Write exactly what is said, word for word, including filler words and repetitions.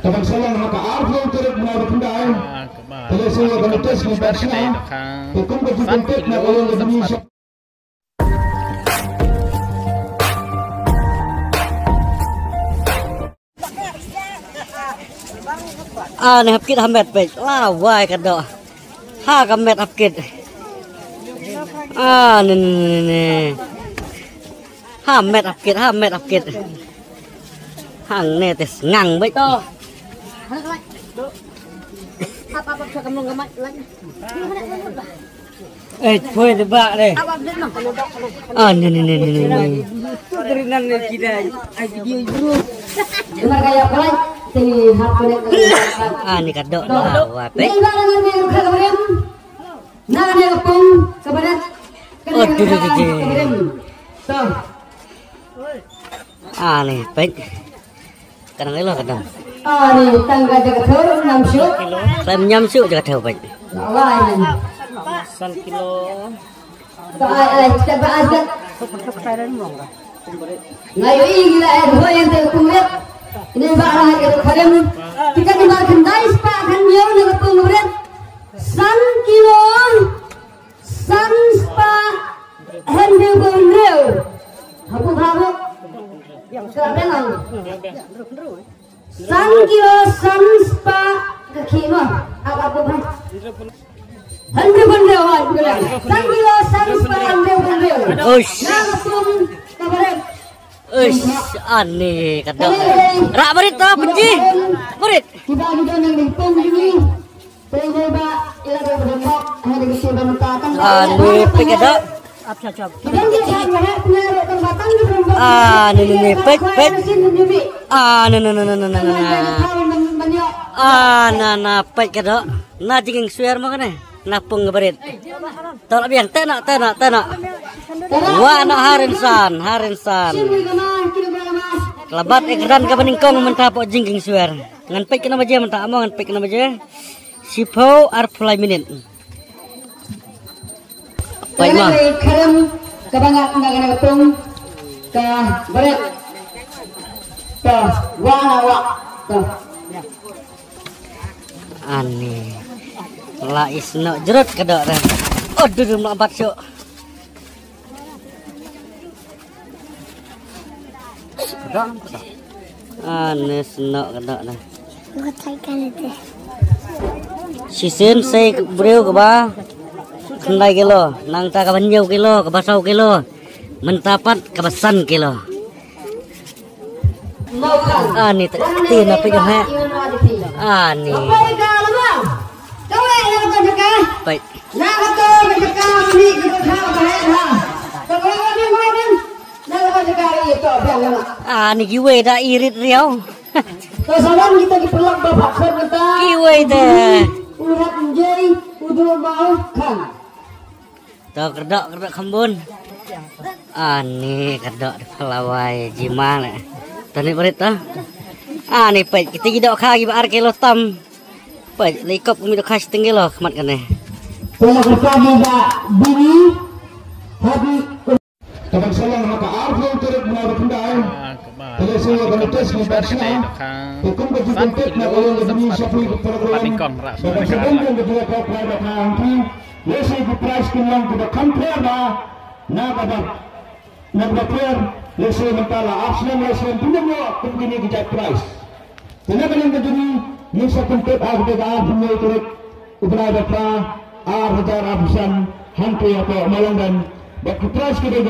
Ka ban sa long ha ka arphew tarik bnai ba khyndai. Ah, kaba. Te lehse ka ban test ka ban shna. Te kum ka jingpynpeit na ka long ka ban shna. Ah, ne hap kit ha met peit. La wai ka doh. Ha ka met hap kit. Ah, ne ne ne ne. Ha met hap kit, ha met hap kit. Hangne te sngang beit to. Eh, poi de bak de. Ah, ne ne ne ne ne ne. Tu dari nan ne kita. Ai video bro. Ah, ni ka doh. Wah, peit. Na ne ka pung ka baret. Oh, tu tu tu tu. To. Ah, ni peit. Ka dang ilo ka dang. Ah, ni tang ka jaka thur nam shu. Khlem ñiam shuh jaka thur peit. Wah, ni. San kilo. Ba ai ai, cakap ba ai, cakap. Nga ïohi ngi la ai hoi ïa ka pung rit. Ini ba ai ka kharim. Kita ni ba khyndai spah khathynñiew na ka pung rit. San kilo san spah hynñiewphew hynriew. Hapu hapu. Ka bang. San kilo san spah ka khih mo. Ap ap ap. Hynriew hynriew, hoi, hynriew. San kilo san spah hynriew hynriew. Uish. Na ka pung ka baret. Uish, ani ka doh. Rak barit to, pynji. Barit. Kiba kita nang di pung ini. Ah, ni peit ka doh. Ah, ni ni ni peit peit. Ah, ni ni ni ni ni. Ah, na na peit ka doh. Na jingkieng swer mo kane. Na pung ka barit. To la biang te na te na te na. Wa na harin san, harin san. Labat ek ran ka ba nyngkong mynta hapoh jingkieng swer. Ngan peit kano baje mynta mo ngan peit kano baje. Shiphew arphew lai minit. Peit mo. Kharim ka ba ngat na ka pung ka baret. Ka wa na wa. Ka. Ani. La isno jerut ka doh dah. Oh, dudum la bat syuk. Ane snoh ka doh na. Shisien sei briew kaba khyndai kilo, nangta kaba hynñiew kilo, kaba saw kilo, mynta pat kaba san kilo. Ani tak ti na peit ha. Ani. Peit. Ah, ni kiwei da irit riau. Kiwei da. To kerdok, kerdok khambun. Ah, ni kerdok di Palawai jima le. To ni berit to. Ah, ni peit kita ki dohkha kiba ar kilo tam. Peit, la ikop kumi dohkha shiteng kilo khmat kane. Peit, la kerta kiba bini. Happy. Ka ban sa long ha ka arphew tarik bnai ba khyndai. Te lehse ka ban test ka ban shna. Te kum ka jingpynpeit na ka long ka jingïashaphrang ka program. Ba ka sdang ka jingïakop ka ba ka hangki. Lehse ki prize kin long kiba kham pher na, na kaba, na kaba pher. Lehse mynta la ar snem lai snem pynlong ïoh kum kine ki jait prize. Te na ka liang ka jong ngi ngin sa pyntip ha kata ka arphew hynñiew tarik u bnai ba phra, ar hajar arphew san, hangtei hapoh Mailongden. Bad ki prize ki dei